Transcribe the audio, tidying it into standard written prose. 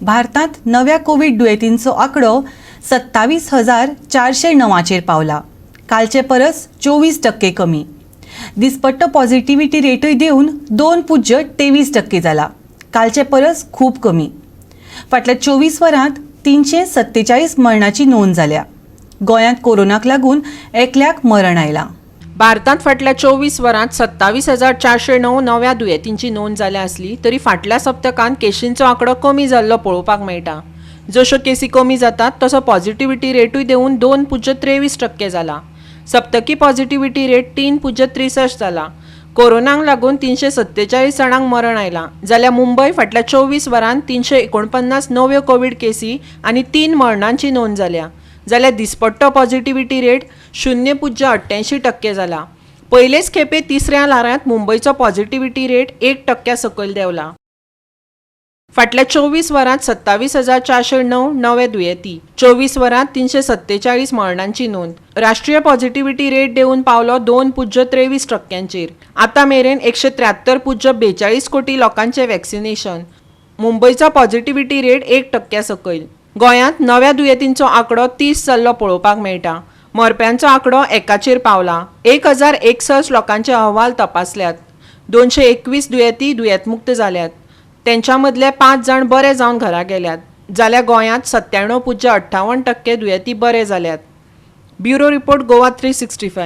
भारतांत नव्या कोवीड दुयेंतींचो आंकडो 27,409चेर पावला. कालचे परस 24% कमी. दिसपट्टो पॉझिटिव्हिटी रेटूय देंवन 2.23% जाला. कालचे परस खूब कमी. फाटल्या 24 वरांत 347 मरणाची नोंद जाल्या. गोंयांत कोरोनाक लागून एकल्याक मरण आयलां. भारतांत फाटल्या 24 वरांत 27,409 नव्या दुयेंतींची नोंद जाल्या आसली तरी फाटल्या सप्तकांत केशींचो आंकडो कमी जाल्लो पळोवपाक मेळटा. जश्यो केसी कमी जातात तसो पॉझिटिव्हिटी रेटूय देंवून 2.23% जाला. सप्तकी पॉझिटिव्हिटी रेट 3.63 जाला. कोरोनाक लागून 347 जाणांक मरण आयलां, जाल्यार मुंबय फाटल्या 24 वरांत 349 नव्यो कोवीड केसी आनी 3 मरणांची नोंद जाल्या. जाल्यार दिसपट्टो पॉझिटिव्हिटी रेट 0.88% जाला. पयलेच खेपे तिसऱ्या ल्हारांत मुंबयचो पॉझिटिव्हिटी रेट 1% सकयल देंवला. फाटल्या 24 वरांत 27,409 नवे दुयेंती, 24 वरांत 347 मरणांची नोंद. राष्ट्रीय पॉझिटिव्हिटी रेट देंवून पावलो 2.23%चेर. आतां मेरेन 173.42 कोटी लोकांचें वॅक्सिनेशन. मुंबयचो पॉझिटिव्हिटी रेट 1% सकयल. गोंयांत नव्या दुयेंतींचो आंकडो 30 जाल्लो पळोवपाक मेळटा. मरप्यांचो आंकडो 1चेर पावला. 1061 लोकांचे अहवाल तपासल्यात. 221 दुयेंती दुयेंतमुक्त जाल्यात. तेंच्या मदले 5 जाण बरे जावन घरा गेल्यात. जाल्यार गोंयांत 97.58% दुयेंती बरे जाल्यात. Bureau report, Goa 365.